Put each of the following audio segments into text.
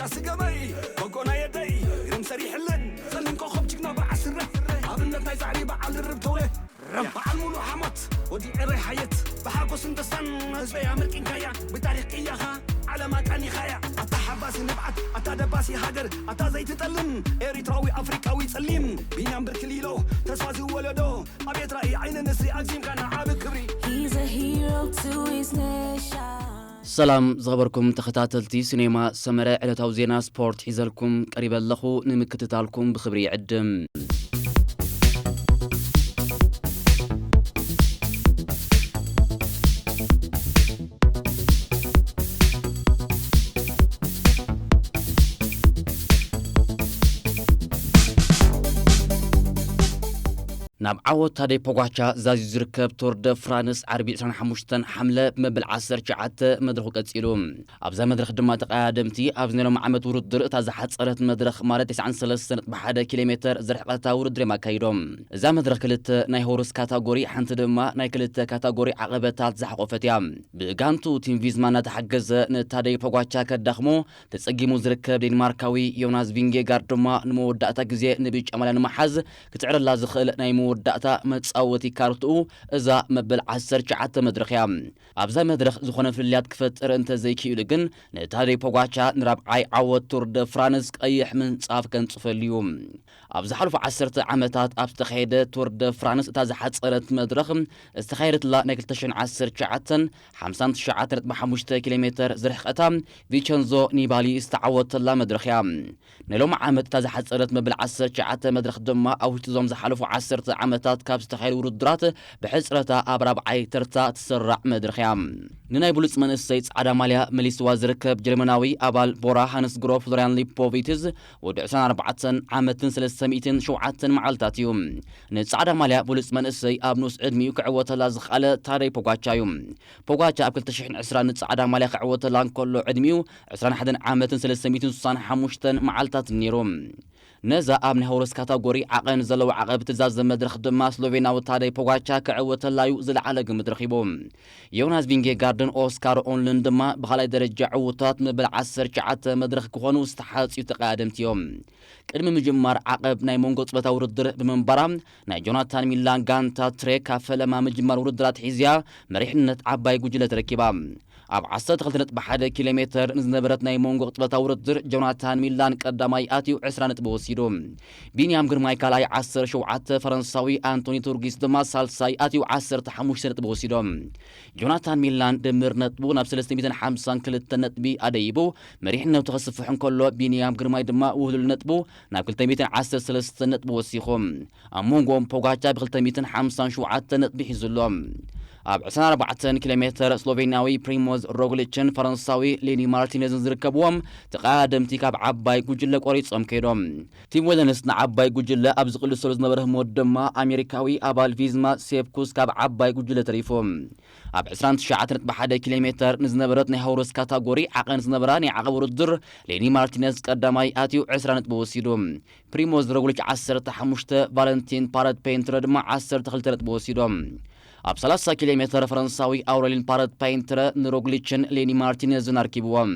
ዳስ ገበይ በጎና የደይ ግርም ሰሪሕለን ጸሊም ኮኸብ ጅግና በዓል ስረ ኣብነት ናይ ዛዕሪ በዓል ርብ ተውለ በዓል ሙሉ ሓሞት ወዲ ዕረይ ሓየት ብሓጎስን ደስታን ህዝበይ ኣመርቂንካያ ብታሪኽ ቅያኻ ዓለም ኣቃኒኻያ ኣታ ሓባሲ ንብዓት ኣታ ደባሲ ሃገር ኣታ ዘይትጠልም ኤሪትራዊ ኣፍሪቃዊ ጸሊም ቢንያም ብርክሊሎ ተስፋ ዝወለዶ ኣቤት ራእይ ዓይኒ ንስሪ ኣግዚምካ ንዓቢ ክብሪ He's a hero to his nation. ሰላም ዝኸበርኩም ተኸታተልቲ ሲኔማ ሰመረ፣ ዕለታዊ ዜና ስፖርት ሒዘልኩም ቀሪበ ኣለኹ። ንምክትታልኩም ብኽብሪ ይዕድም። ናብ ዓወት ታደይ ፖጓቻ ዛዚዩ ዝርከብ ቶር ደ ፍራንስ ዓርቢ ዕስራን ሓሙሽተን ሓምለ ብመበል ዓሰርተ ትሽዓተ መድረኹ ቀጺሉ። ኣብዛ መድረኽ ድማ ተቐዳደምቲ ኣብዚ ናይ ሎም ዓመት ውድድር እታ ዝሓጸረት መድረኽ ማለት ተስዓን ሰለስተን ነጥቢ ሓደ ኪሎ ሜተር ዝርሕቐታ ውድድር እዮም ኣካይዶም። እዛ መድረኽ ክልተ ናይ ሆርስ ካታጎሪ፣ ሓንቲ ድማ ናይ ክልተ ካታጎሪ ዓቐበታት ዝሓቖፈት እያ። ብጋንቱ ቲም ቪዝማ እናተሓገዘ ንታደይ ፖጓቻ ከዳኽሞ ተጸጊሙ ዝርከብ ዴንማርካዊ ዮናስ ቪንጌጋርድ ድማ ንመወዳእታ ግዜ ንብጫ ማልያ ንምሓዝ ክጽዕረላ ዝኽእል ናይ መወዳእታ መጻወቲ ካርትኡ እዛ መበል ዓሰርተ ትሽዓተ መድረኽ እያ። ኣብዛ መድረኽ ዝኾነ ፍልልያት ክፈጥር እንተዘይክኢሉ ግን፣ ንታደይ ፖጋቻ ንራብዓይ ዓወት ቱር ደ ፍራንስ ቀይሕ ምንጻፍ ከንጽፈሉ እዩ። ኣብ ዝሓለፉ ዓሰርተ ዓመታት ኣብ ዝተኻየደ ቱር ደ ፍራንስ እታ ዝሓጸረት መድረኽ ዝተኻየደትላ ናይ ክልተ ሽሕን ዓሰርተ ትሽዓተን ሓምሳን ትሽዓተ ነጥቢ ሓሙሽተ ኪሎ ሜተር ዝርሕቐታ ቪቸንዞ ኒባሊ ዝተዓወተላ መድረኽ እያ። ናይ ሎሚ ዓመት እታ ዝሓጸረት መበል ዓሰርተ ትሽዓተ መድረኽ ድማ ኣብ ውሽጢ እዞም ዝሓለፉ ዓሰርተ ዓመታት ካብ ዝተኻየዱ ውድድራት ብሕጽረታ ኣብ ራብዓይ ተርታ ትስራዕ መድረኽ እያ። ንናይ ብሉጽ መንእሰይ ጻዕዳ ማልያ መሊስዋ ዝርከብ ጀርመናዊ ኣባል ቦራ ሃንስ ግሮ ፍሎሪያን ሊፖቪትዝ ወዲ ዕስራን ኣርባዕተን ዓመትን ሰለስተ ሚእትን ሸውዓተን መዓልታት እዩ። ንጻዕዳ ማልያ ብሉጽ መንእሰይ ኣብ ንኡስ ዕድሚኡ ክዕወተላ ዝኸኣለ ታደይ ፖጋቻ እዩ። ፖጋቻ ኣብ ክልተ ሽሕን ዕስራን ንጻዕዳ ማልያ ክዕወተላ እንከሎ ዕድሚኡ ዕስራን ሓደን ዓመትን ሰለስተ ሚእትን ስሳን ሓሙሽተን መዓልታትን ነይሩ። ነዛ ኣብ ናይ ሆርስ ካታጎሪ ዓቐን ዘለዋ ዓቐብ ትዛዘም መድረኽ ድማ ስሎቬናዊ ታደይ ፖጋቻ ክዕወተላ እዩ ዝለዓለ ግምት ረኺቡ። ዮናስ ቪንጌጋርድን ኦስካር ኦንልን ድማ ብኻልኣይ ደረጃ ዕዉታት መበል ዓሰርተ ትሽዓተ መድረኽ ክኾኑ ዝተሓጽዩ ተቐዳደምቲ እዮም። ቅድሚ ምጅማር ዓቐብ ናይ መንጎ ጽበታ ውድድር ብምንባራ ናይ ጆናታን ሚላን ጋንታ ትሬክ ካብ ፈለማ ምጅማር ውድድር ኣትሒዝያ መሪሕነት ዓባይ ጉጅለ ተረኪባ። ኣብ ዓሰርተ ክልተ ነጥቢ ሓደ ኪሎ ሜተር ንዝነበረት ናይ መንጎ ቅጽበታዊ ውድድር ጆናታን ሚላን ቀዳማይ ኣትዩ ዕስራ ነጥቢ ወሲዱ። ቢንያም ግርማይ ካልኣይ ዓሰርተ ሸውዓተ፣ ፈረንሳዊ ኣንቶኒ ቱርጊስ ድማ ሳልሳይ ኣትዩ ዓሰርተ ሓሙሽተ ነጥቢ ወሲዶም። ጆናታን ሚላን ድምር ነጥቡ ናብ ሰለስተ ሚእትን ሓምሳን ክልተ ነጥቢ ኣደይቡ መሪሕነቱ ከስፍሕ እንከሎ ቢንያም ግርማይ ድማ ውህሉል ነጥቡ ናብ ክልተ ሚእትን ዓሰርተ ሰለስተ ነጥቢ ወሲኹ። ኣብ መንጎኦም ፖጋቻ ብ ክልተ ሚእትን ሓምሳን ሸውዓተ ነጥቢ ሒዙ ኣሎ። ኣብ ዕስራን ኣርባዕተን ኪሎ ሜተር ስሎቬንያዊ ፕሪሞዝ ሮግሊችን ፈረንሳዊ ሌኒ ማርቲኔዝን ዝርከብዎም ተቐዳደምቲ ካብ ዓባይ ጉጅለ ቆሪጾም ከይዶም። ቲም ዌለንስ ንዓባይ ጉጅለ ኣብ ዝቕልሰሉ ዝነበረ ህሞት ድማ ኣሜሪካዊ ኣባል ቪዝማ ሴፕኩስ ካብ ዓባይ ጉጅለ ተሪፉ። ኣብ ዕስራን ትሽዓተ ነጥቢ ሓደ ኪሎ ሜተር ንዝነበረት ናይ ሃውርስ ካታጎሪ ዓቐን ዝነበራ ናይ ዓቐብ ውድድር ሌኒ ማርቲነዝ ቀዳማይ ኣትዩ ዕስራ ነጥቢ ወሲዱ። ፕሪሞዝ ሮግሊች ዓሰርተ ሓሙሽተ፣ ቫለንቲን ፓረት ፔንትረ ድማ ዓሰርተ ክልተ ነጥቢ ወሲዶም። ኣብ ሰላሳ ኪሎ ሜተር ፈረንሳዊ ኣውረሊን ፓረት ፔንትረ ንሮግሊችን ሌኒ ማርቲነዝን ኣርኪብዎም።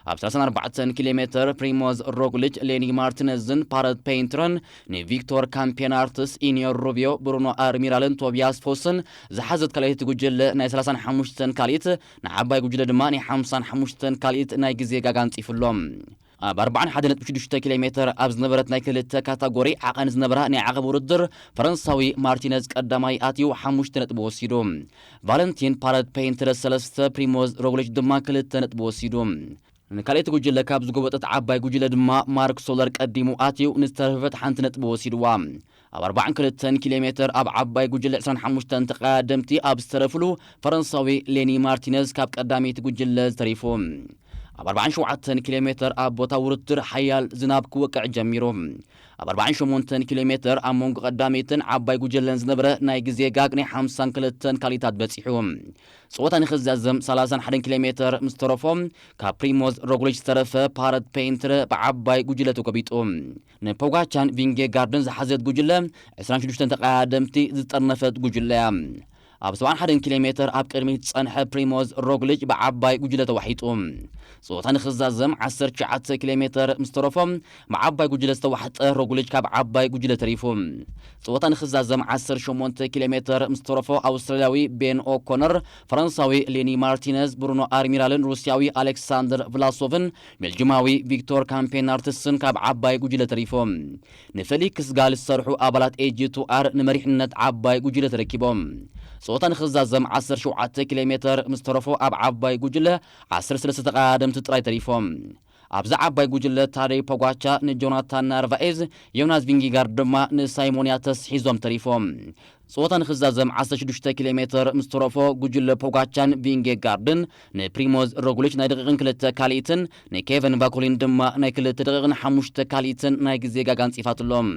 ኣብ ሰላሳን ኣርባዕተን ኪሎ ሜተር ፕሪሞዝ ሮግሊች ሌኒ ማርቲነዝን ፓረት ፔንትረን ንቪክቶር ካምፔናርትስ፣ ኢኒዮር ሩቢዮ፣ ብሩኖ ኣርሚራልን ቶቢያስ ፎስን ዝሓዘት ካልኣይቲ ጉጅለ ናይ ሰላሳን ሓሙሽተን ካልኢት ንዓባይ ጉጅለ ድማ ናይ ሓምሳን ሓሙሽተን ካልኢት ናይ ግዜ ጋጋ ኣንጺፉሎም። ኣብ ኣርባዓን ሓደን ነጥቢ ሽዱሽተ ኪሎ ሜተር ኣብ ዝነበረት ናይ ክልተ ካታጎሪ ዓቐን ዝነበራ ናይ ዓቐብ ውድድር ፈረንሳዊ ማርቲነዝ ቀዳማይ ኣትዩ ሓሙሽተ ነጥቢ ወሲዱ። ቫለንቲን ፓረት ፔንትረ ሰለስተ፣ ፕሪሞዝ ሮግሊች ድማ ክልተ ነጥቢ ወሲዱ። ንካልኣይቲ ጉጅለ ካብ ዝጎበጠት ዓባይ ጉጅለ ድማ ማርክ ሶለር ቀዲሙ ኣትዩ ንዝተረፈት ሓንቲ ነጥቢ ወሲድዋ። ኣብ ኣርባዓን ክልተን ኪሎ ሜተር ኣብ ዓባይ ጉጅለ ዕስራን ሓሙሽተን ተቐዳደምቲ ኣብ ዝተረፍሉ ፈረንሳዊ ሌኒ ማርቲነዝ ካብ ቀዳመይቲ ጉጅለ ዝተሪፉ። ኣብ ኣርባዓን ሸውዓተን ኪሎ ሜተር ኣብ ቦታ ውድድር ሓያል ዝናብ ክወቅዕ ጀሚሩ። ኣብ ኣርባዓን ሸሞንተን ኪሎ ሜተር ኣብ መንጎ ቀዳመይትን ዓባይ ጉጅለን ዝነበረ ናይ ግዜ ጋግ ናይ ሓምሳን ክልተን ካልኢታት በጺሑ። ጸወታ ንኽዛዘም ሰላሳን ሓደን ኪሎ ሜተር ምስ ተረፎ፣ ካብ ፕሪሞዝ ሮግሊች ዝተረፈ ፓረት ፔንትረ ብዓባይ ጉጅለ ተጎቢጡ። ንፖጋቻን ቪንጌጋርድን ዝሓዘት ጉጅለ ዕስራን ሽዱሽተን ተቐዳደምቲ ዝጠርነፈት ጉጅለ እያ። ኣብ ሰብዓን ሓደን ኪሎ ሜተር ኣብ ቅድሚት ዝጸንሐ ፕሪሞዝ ሮግሊች ብዓባይ ጉጅለ ተዋሒጡ። ጸወታ ንኽዛዘም ዓሰርተ ትሽዓተ ኪሎ ሜተር ምስ ተረፎ፣ ብዓባይ ጉጅለ ዝተዋሕጠ ሮግሊች ካብ ዓባይ ጉጅለ ተሪፉ። ጸወታ ንኽዛዘም ዓሰርተ ሸሞንተ ኪሎ ሜተር ምስ ተረፎ፣ ኣውስትራልያዊ ቤን ኦኮነር፣ ፈረንሳዊ ሌኒ ማርቲነዝ፣ ብሩኖ ኣርሚራልን ሩስያዊ ኣሌክሳንደር ቭላሶቭን ቤልጅማዊ ቪክቶር ካምፔናርትስን ካብ ዓባይ ጉጅለ ተሪፎም። ንፌሊክስ ጋል ዝሰርሑ ኣባላት ኤጂ ቱ ኣር ንመሪሕነት ዓባይ ጉጅለ ተረኪቦም። ጸወታ ንኽዛዘም ዓሰርተ ሸውዓተ ኪሎ ሜተር ምስ ተረፎ፣ ኣብ ዓባይ ጉጅለ ዓሰርተ ሰለስተ ተቐዳደምቲ ጥራይ ተሪፎም። ኣብዛ ዓባይ ጉጅለ ታደይ ፖጓቻ ንጆናታን ናርቫኤዝ፣ ዮናስ ቪንጌጋርድ ድማ ንሳይሞን ያተስ ሒዞም ተሪፎም። ጸወታ ንኽዛዘም ዓሰርተ ሽዱሽተ ኪሎ ሜተር ምስ ተረፎ፣ ጉጅለ ፖጋቻን ቪንጌጋርድን ንፕሪሞዝ ሮግሊች ናይ ደቂቕን ክልተ ካልኢትን ንኬቨን ቫኮሊን ድማ ናይ ክልተ ደቂቕን ሓሙሽተ ካልኢትን ናይ ግዜ ጋጋ ኣንጺፋትሎም።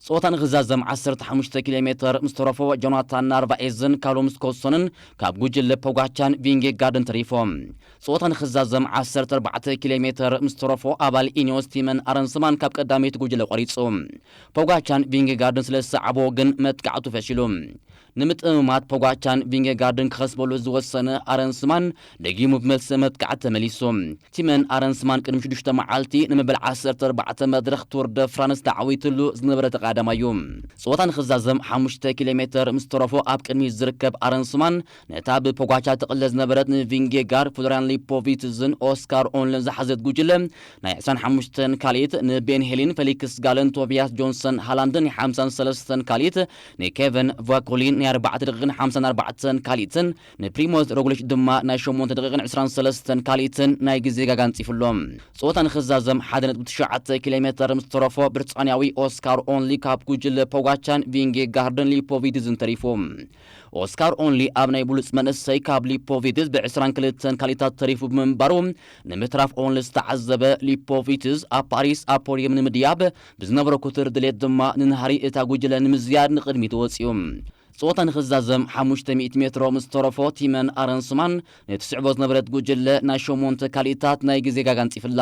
ጸወታ ንኽዛዘም ዓሰርተ ሓሙሽተ ኪሎ ሜተር ምስ ተረፎ፣ ጆናታን ናርቫኤዝን ካሉም ስኮትሶንን ካብ ጉጅለ ፖጋቻን ቪንጌጋርድን ተሪፎም። ጸወታ ንኽዛዘም ዓሰርተ ኣርባዕተ ኪሎ ሜተር ምስ ተረፎ፣ ኣባል ኢኒዮስ ቲመን ኣረንስማን ካብ ቀዳመይቲ ጉጅለ ቆሪጹ። ፖጋቻን ቪንጌጋርድን ስለ ዝሰዓቦ ግን መጥቃዕቱ ፈሺሉ። ንምጥምማት ፖጋቻን ቪንጌጋርድን ክኸስበሉ ዝወሰነ ኣረንስማን ደጊሙ ብመልሲ መጥቃዕቲ ተመሊሱ። ቲመን ኣረንስማን ቅድሚ ሽዱሽተ መዓልቲ ንመበል ዓሰርተ ኣርባዕተ መድረኽ ቱር ደ ፍራንስ ተዓዊትሉ ዝነበረ ተቓዳማይ እዩ። ጸወታ ንኽዛዘም ሓሙሽተ ኪሎ ሜተር ምስ ተረፎ ኣብ ቅድሚት ዝርከብ ኣረንስማን ነታ ብፖጋቻ ትቕለ ዝነበረት ንቪንጌጋርድ፣ ፍሎርያን ሊፖቪትዝን ኦስካር ኦንልን ዝሓዘት ጉጅለ ናይ ዕስራን ሓሙሽተን ካልኢት ንቤን ሄሊን፣ ፌሊክስ ጋለን፣ ቶቢያስ ጆንሰን ሃላንድን ናይ ሓምሳን ሰለስተን ካልኢት ንኬቨን ቫኮሊን ናይ ኣርባዕተ ደቂቕን ሓምሳን ኣርባዕተን ካልኢትን ንፕሪሞዝ ሮግሊች ድማ ናይ ሸሞንተ ደቂቕን ዕስራን ሰለስተን ካልኢትን ናይ ግዜ ጋጋ ኣንጺፉሎም። ጸወታ ንኽዛዘም ሓደ ነጥቢ ትሽዓተ ኪሎ ሜተር ምስ ተረፎ ብሪጣንያዊ ኦስካር ኦንሊ ካብ ጉጅለ ፖጋቻን ቪንጌጋርድን ሊፖቪትዝን ተሪፉ። ኦስካር ኦንሊ ኣብ ናይ ብሉጽ መንእሰይ ካብ ሊፖቪትዝ ብ ዕስራን ክልተን ካልኢታት ተሪፉ ብምንባሩ ንምትራፍ ኦንሊ ዝተዓዘበ ሊፖቪትዝ ኣብ ፓሪስ ኣብ ፖድየም ንምድያብ ብዝነበሮ ክቱር ድሌት ድማ ንናህሪ እታ ጉጅለ ንምዝያድ ንቕድሚት ወጺኡ። ጸወታ ንኽዛዘም ሓሙሽተ ሚእቲ ሜትሮ ምስ ተረፎ ቲመን ኣረንስማን ነቲ ስዕቦ ዝነበረት ጉጅለ ናይ ሸሞንተ ካልኢታት ናይ ግዜ ጋጋ ኣንጺፍላ።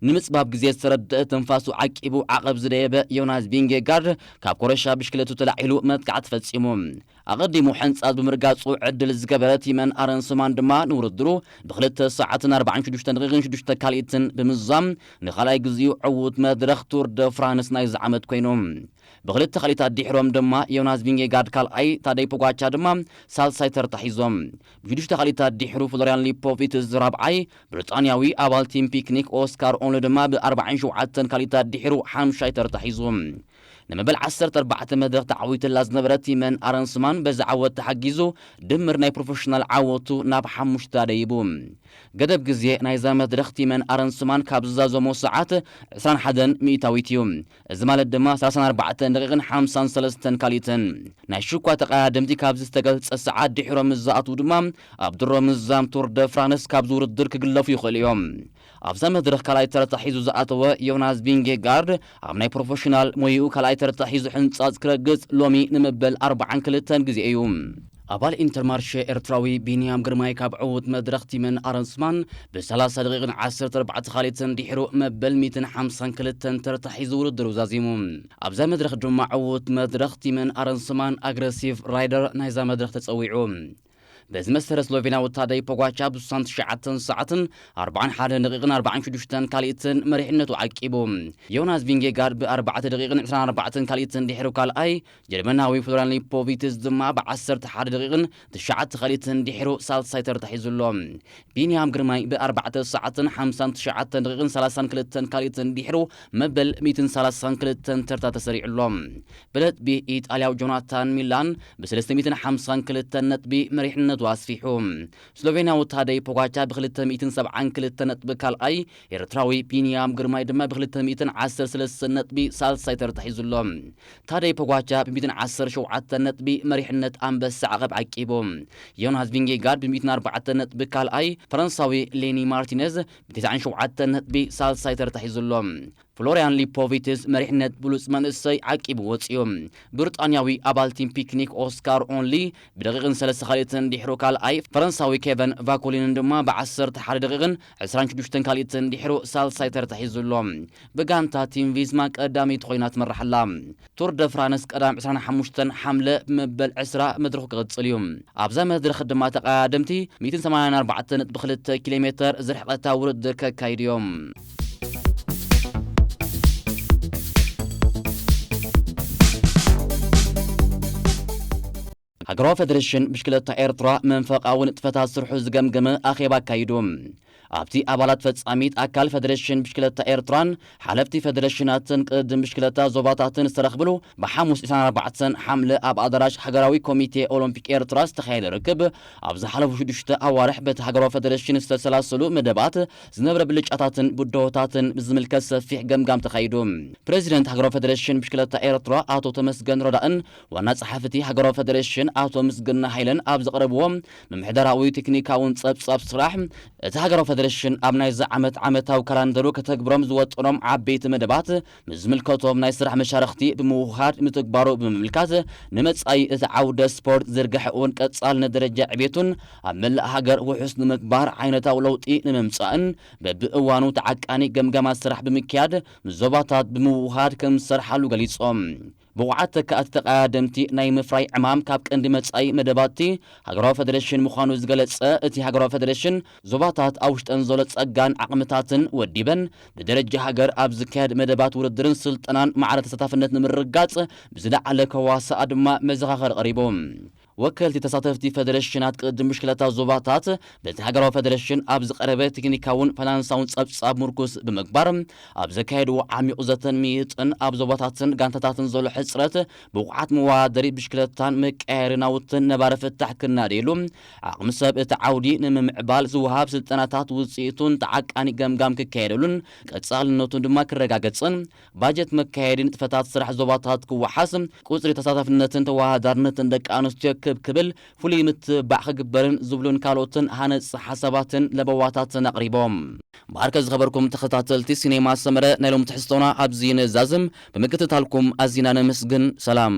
ንምጽባብ ግዜ ዝተረድአ ትንፋሱ ዓቂቡ ዓቐብ ዝደየበ ዮናስ ቪንጌጋርድ ካብ ኮረሻ ብሽክለቱ ተላዒሉ መጥቃዕቲ ፈጺሙ። ኣቐዲሙ ሕንጻት ብምርጋጹ ዕድል ዝገበረ ቲመን ኣረንስማን ድማ ንውድድሩ ብክልተ ሰዓትን ኣርባዓን ሽዱሽተ ደቂቕን ሽዱሽተ ካልኢትን ብምዝዛም ንኻልኣይ ግዜኡ ዕዉት መድረኽ ቱር ደ ፍራንስ ናይዚ ዓመት ኮይኑ። ብክልተ ካልኢታት ድሕሮም ድማ ዮናስ ቪንጌጋርድ ካልኣይ፣ ታደይ ፖጋቻ ድማ ሳልሳይ ተርታ ሒዞም። ብሽዱሽተ ካልኢታት ድሕሩ ፍሎርያን ሊፖቪትዝ ራብዓይ፣ ብሪጣንያዊ ኣባል ቲም ፒክኒክ ኦስካር ኦንሊ ድማ ብ ኣርባዓን ሸውዓተን ካልኢታት ድሕሩ ሓምሻይ ተርታ ሒዙ። ንመበል ዓሰርተ ኣርባዕተ መድረኽ ተዓዊትላ ዝነበረት ቲመን ኣረንስማን በዚ ዓወት ተሓጊዙ ድምር ናይ ፕሮፌሽናል ዓወቱ ናብ ሓሙሽተ ደይቡ። ገደብ ግዜ ናይዛ መድረኽ ቲመን ኣረንስማን ካብ ዝዛዘሞ ሰዓት ዕስራን ሓደን ሚእታዊት እዩ። እዚ ማለት ድማ ሰላሳን ኣርባዕተን ደቂቕን ሓምሳን ሰለስተን ካልኢትን። ናይ ሽኳ ተቐዳደምቲ ካብዚ ዝተገልጸ ሰዓት ድሕሮም ምስ ዝኣትዉ ድማ ኣብ ድሮ ምዛም ቱር ደ ፍራንስ ካብዚ ውድድር ክግለፉ ይኽእሉ እዮም። ኣብዛ መድረኽ ካልኣይ ተርታ ሒዙ ዝኣተወ ዮናስ ቪንጌጋርድ ኣብ ናይ ፕሮፌሽናል ሞይኡ ካልኣይ ተርታ ሒዙ ሕንጻጽ ክረግጽ ሎሚ ንመበል ኣርባዓን ክልተን ግዜ እዩ። ኣባል ኢንተርማርሸ ኤርትራዊ ቢንያም ግርማይ ካብ ዕዉት መድረኽ ቲመን ኣረንስማን ብ ሰላሳ ደቂቕን ዓሰርተ ኣርባዕተ ካልኢትን ድሕሩ መበል ሚእትን ሓምሳን ክልተን ተርታ ሒዙ ውድድሩ ዛዚሙ። ኣብዛ መድረኽ ድማ ዕዉት መድረኽ ቲመን ኣረንስማን ኣግረሲቭ ራይደር ናይዛ መድረኽ ተጸዊዑ። በዚ መሰረት ስሎቬንያዊ ታደይ ፖጋቻ ብ ስሳን ትሽዓተን ሰዓትን ኣርባዓን ሓደን ደቂቕን ኣርባዓን ሽዱሽተን ካልኢትን መሪሕነቱ ዓቂቡ። ዮናስ ቪንጌጋርድ ብ ኣርባዕተ ደቂቕን ዕስራን ኣርባዕተን ካልኢትን ድሕሩ ካልኣይ፣ ጀርመናዊ ፍሎርያን ሊፖቪትዝ ድማ ብ ዓሰርተ ሓደ ደቂቕን ትሽዓተ ካልኢትን ድሕሩ ሳልሳይ ተርታ ሒዙ ኣሎ። ቢንያም ግርማይ ብ ኣርባዕተ ሰዓትን ሓምሳን ትሽዓተን ደቂቕን ሰላሳን ክልተን ካልኢትን ድሕሩ መበል ሚእትን ሰላሳን ክልተን ተርታ ተሰሪዑ ኣሎ። ብነጥቢ ኢጣልያዊ ጆናታን ሚላን ብ ሰለስተ ሚእትን ሓምሳን ክልተን ነጥቢ መሪሕነቱ ኣስፊሑ። ስሎቬንያዊ ታደይ ፖጋቻ ብ ክልተ ሚእትን ሰብዓን ክልተ ነጥቢ ካልኣይ፣ ኤርትራዊ ቢንያም ግርማይ ድማ ብ ክልተ ሚእትን ዓሰርተ ሰለስተን ነጥቢ ሳልሳይ ተርታ ሒዙ ኣሎ። ታደይ ፖጋቻ ብ ሚእትን ዓሰርተ ሸውዓተን ነጥቢ መሪሕነት ኣንበሳ ዓቐብ ዓቂቡ። ዮናስ ቪንጌጋርድ ብ ሚእትን ኣርባዕተን ነጥቢ ካልኣይ፣ ፈረንሳዊ ሌኒ ማርቲነዝ ብ ተስዓን ሸውዓተን ነጥቢ ሳልሳይ ተርታ ሒዙ ኣሎ። ፍሎሪያን ሊፖቪትስ መሪሕነት ብሉጽ መንእሰይ ዓቂቡ ወጺኡ። ብሪጣንያዊ ኣባል ቲም ፒክኒክ ኦስካር ኦንሊ ብደቂቕን ሰለስተ ካልእትን ድሕሩ ካልኣይ፣ ፈረንሳዊ ኬቨን ቫኮሊንን ድማ ብዓሰርተ ሓደ ደቂቕን ዕስራን ሽዱሽተን ካልእትን ድሕሩ ሳልሳይ ተርታ ሒዙ ኣሎ። ብጋንታ ቲም ቪዝማ ቀዳመይቲ ኮይና ትመርሕ ኣላ። ቱር ደ ፍራንስ ቀዳም ዕስራን ሓሙሽተን ሓምለ መበል ዕስራ መድረኹ ክቕጽል እዩ። ኣብዛ መድረኽ ድማ ተቐዳደምቲ ሚእትን ሰማንያን ኣርባዕተን ነጥቢ ክልተ ኪሎ ሜተር ዝርሕቐታ ውድድር ከካይዱ እዮም። ሃገራዊ ፌደሬሽን ብሽክለታ ኤርትራ መንፈቓዊ ንጥፈታት ስርሑ ዝገምገመ ኣኼባ ኣካይዱ። ኣብቲ ኣባላት ፈጻሚት ኣካል ፌደሬሽን ብሽክለታ ኤርትራን ሓለፍቲ ፌደሬሽናትን ቅድድም ብሽክለታ ዞባታትን ዝተረኽብሉ ብሓሙስ ዕስራን ኣርባዕተን ሓምለ ኣብ ኣዳራሽ ሃገራዊ ኮሚቴ ኦሎምፒክ ኤርትራ ዝተኻየደ ርክብ፣ ኣብ ዝሓለፉ ሽዱሽተ ኣዋርሕ በቲ ሃገራዊ ፌደሬሽን ዝተሰላሰሉ መደባት ዝነበረ ብልጫታትን ብድሆታትን ብዝምልከት ሰፊሕ ገምጋም ተኻይዱ። ፕሬዚደንት ሃገራዊ ፌደሬሽን ብሽክለታ ኤርትራ ኣቶ ተመስገን ረዳእን ዋና ጸሓፊ እቲ ሃገራዊ ፌደሬሽን ኣቶ ምስግና ሃይለን ኣብ ዘቕረብዎ ምምሕዳራዊ ቴክኒካውን ጸብጻብ ስራሕ፣ እቲ ሃገራዊ ፌደሬሽን ኣብ ናይዚ ዓመት ዓመታዊ ካላንደሩ ከተግብሮም ዝወጠኖም ዓበይቲ መደባት ምስ ዝምልከቶም ናይ ስራሕ መሻርኽቲ ብምውህሃድ ምትግባሩ ብምምልካት፣ ንመጻኢ እቲ ዓውደ ስፖርት ዝርግሐ እውን ቀጻልነት ደረጃ ዕቤቱን ኣብ መላእ ሃገር ውሑስ ንምግባር ዓይነታዊ ለውጢ ንምምጻእን በብእዋኑ ተዓቃኒ ገምጋማት ስራሕ ብምክያድ ምስ ዞባታት ብምውህሃድ ከም ዝሰርሓሉ ገሊጾም። ብቑዓት ተካእቲ ተቐዳደምቲ ናይ ምፍራይ ዕማም ካብ ቀንዲ መጻኢ መደባትቲ ሃገራዊ ፌደሬሽን ምዃኑ ዝገለጸ እቲ ሃገራዊ ፌደሬሽን፣ ዞባታት ኣብ ውሽጠን ዘሎ ጸጋን ዓቕምታትን ወዲበን ብደረጃ ሃገር ኣብ ዝካየድ መደባት ውድድርን ስልጠናን ማዕረ ተሳታፍነት ንምርግጋጽ ብዝለዓለ ከዋስኣ ድማ መዘኻኸሪ ቀሪቡ። ወከልቲ ተሳተፍቲ ፌደሬሽናት ቅድድም ብሽክለታ ዞባታት በቲ ሃገራዊ ፌደሬሽን ኣብ ዝቐረበ ቴክኒካውን ፋይናንሳውን ጸብጻብ ምርኩስ ብምግባር ኣብ ዘካየድዎ ዓሚቑ ዘተን ምይይጥን ኣብ ዞባታትን ጋንታታትን ዘሎ ሕጽረት ብቑዓት መወዳደሪ ብሽክለታን መቀያየሪ ናውትን ነባሪ ፍታሕ ክናደየሉ ዓቕሚ ሰብ እቲ ዓውዲ ንምምዕባል ዝወሃብ ስልጠናታት ውጽኢቱን ተዓቃኒ ገምጋም ክካየደሉን ቀጻልነቱን ድማ ክረጋገጽን ባጀት መካየዲ ንጥፈታት ስራሕ ዞባታት ክወሓስ ቁጽሪ ተሳታፍነትን ተወዳዳርነትን ደቂ ኣንስትዮ ክብ ክብል ፍሉይ ምትብባዕ ክግበርን ዝብሉን ካልኦትን ሃነጽቲ ሓሳባትን ለበዋታትን ኣቕሪቦም። ብኣርከ ዝኸበርኩም ተኸታተልቲ ሲኔማ ሰመረ ናይ ሎም ትሕዝቶና ኣብዚ ነዛዝም ብምክትታልኩም ኣዚና ነመስግን። ሰላም።